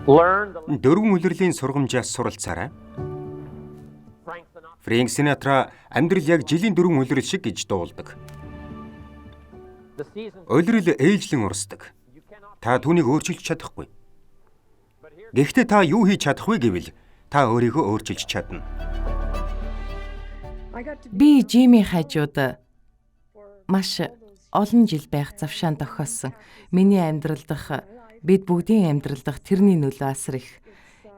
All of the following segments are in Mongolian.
Дөрвөн улирлын сургамжаас суралцаарай. Фрэнк Синатра амьдрал яг жилийн дөрвөн улирал шиг гэж дуулдаг. Улирал ээлжлэн урсдаг. Та түүнийг өөрчилж чадахгүй. Гэхдээ та юу хийж чадах вэ гэвэл та өөрийгөө өөрчилж чадна. Би Жими хажууд маш олон жил байх завшаан тохиосон. Миний амьдрал дах, бид бүгдийн амьдрал дах тэрний нөлөө асар их.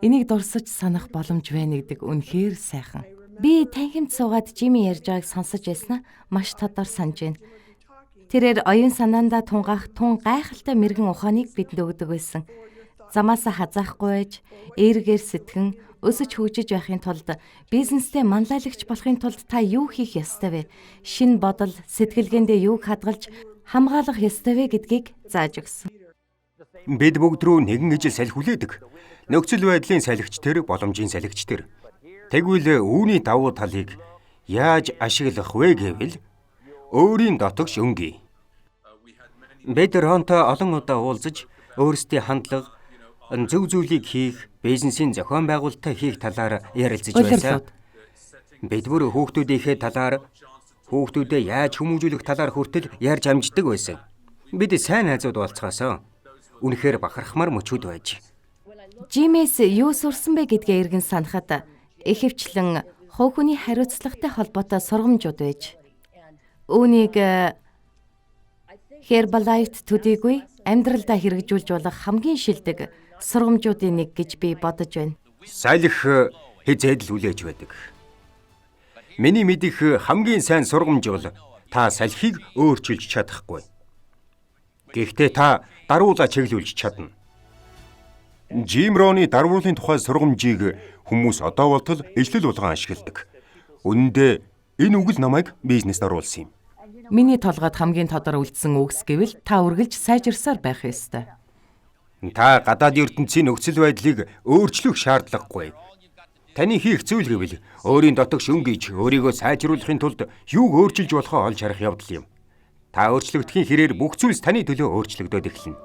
Энийг дурсаж санах боломж байна гэдэг үнэхээр сайхан. Би танхимд суугаад Жими ярьж байгааг сонсож байснаа маш тодор санаж байна. Тэрээр оюун санаандаа тунгаах тун гайхалтай мэргэн ухааныг бидэнд өгдөг байсан. Замаасаа хазаахгүй байж, эергээр сэтгэн, өсөж хөгжиж байхын тулд, бизнестэй манлайлагч болохын тулд та юу хийх ёстой вэ? Шинэ бодол, сэтгэлгээндээ юуг хадгалж хамгаалах ёстой вэ гэдгийг зааж өгсөн. Бид бүгд рүү нэгэн ижил салхи хүлээдэг. Нөхцөл байдлын салхич тэр, боломжийн салхич тэр. Тэгвэл үүний давуу талыг яаж ашиглах вэ гэвэл өөрийн дотогш өнгөе. Бид Ронтой олон удаа уулзаж өөрсдийн хандлага, зөв зүйлийг хийх, бизнесийн зохион байгуулалтаа хийх талаар ярилцаж байсан. Улирлууд. Бид бүр хүүхдүүдийнхээ талаар, хүүхдүүдээ яаж хүмүүжүүлэх талаар хүртэл ярьж амждаг байсан. Бид сайн найзууд болцгоосон. Үнэхээр бахархмаар мөчүүд байж. Жимээс юу сурсан бэ гэдгээ эргэн санахад ихэвчлэн хувь хүний хариуцлагатай холбоотой сургамжууд байж. Үүнийг Herbalife төдийгүй амьдралдаа хэрэгжүүлж болох хамгийн шилдэг сургамжуудын нэг гэж би бодож байна. Салхи хэзээд л хүлээж байдаг. Миний мэдих хамгийн сайн сургамж бол та салхийг өөрчилж чадахгүй. Гэхдээ та даруулаа чиглүүлж чадна. Жим Роны дарвуулын тухай сургамжийг хүмүүс одоо болтол ижлэл болгон ашигладаг. Үнэн дээр энэ үг л намайг бизнест оруулсан юм. Миний толгойд хамгийн тодор үлдсэн үгс гэвэл та үргэлж сайжирсаар байх ёстой. Та гадаад ертөнцийн нөхцөл байдлыг өөрчлөх шаардлагагүй. Таны хийх зүйл гэвэл өөрийн дотогш өнгөж өөрийгөө сайжруулахын тулд юуг өөрчилж болохоо олж харах явдал юм. Та өөрчлөгдөхийн хэрээр бүх зүйлс таны төлөө өөрчлөгдөд эхэлнэ.